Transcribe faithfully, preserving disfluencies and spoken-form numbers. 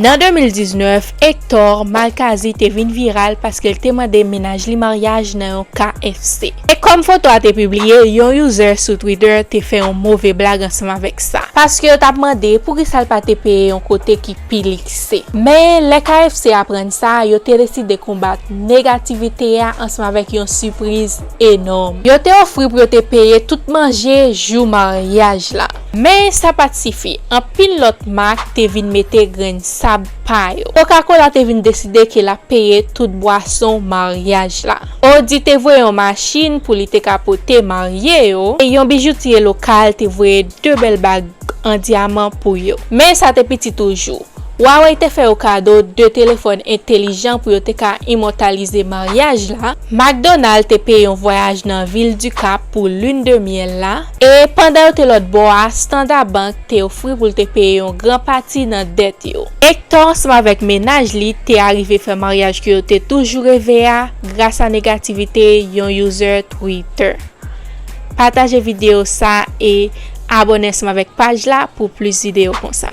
Nan de mil diznèf, Hector Malkazi te vin viral paske l te mande mennaj li maryaj nan yon K F C. E kòm foto a te pibliye, yon user sou Twitter te fè yon move blag ansanm avèk sa. Paske yo t ap mande poukisa l pa te peye yon kote ki pi likse. Men lè K F C aprann sa, yo te deside konbat negativite a ansanm avèk yon sipriz enòm. Yo te ofri pou yo te peye tout manje jou maryaj la. Men sa pa t sifi. Anpil lòt mak te vin mete grenn sab pa yo. Coca-Cola te vin deside ke l ap peye tout bwason maryaj la. Audi te voye yon machin pou li te ka pote marye yo, e yon bijoutye lokal te voye de bèl bag an dyaman pou yo. Men sa te piti toujou. Huawei te fè yo kado de telefòn entelijan pou yo te ka imòtalize maryaj la. McDonald te peye yon vwayaj nan vil du Cap pou lune de miel la. E pandan yo te lòt bò a, Standard Bank te ofri pou l te peye yon gran pati nan dèt yo. Hector ansanm avèk mennaj li te arive fè maryaj ke yo te toujou reve a gras a negativite yon user Twitter. Pataje videyo sa e abòne ansanm avèk paj la pou plis videyo konsa.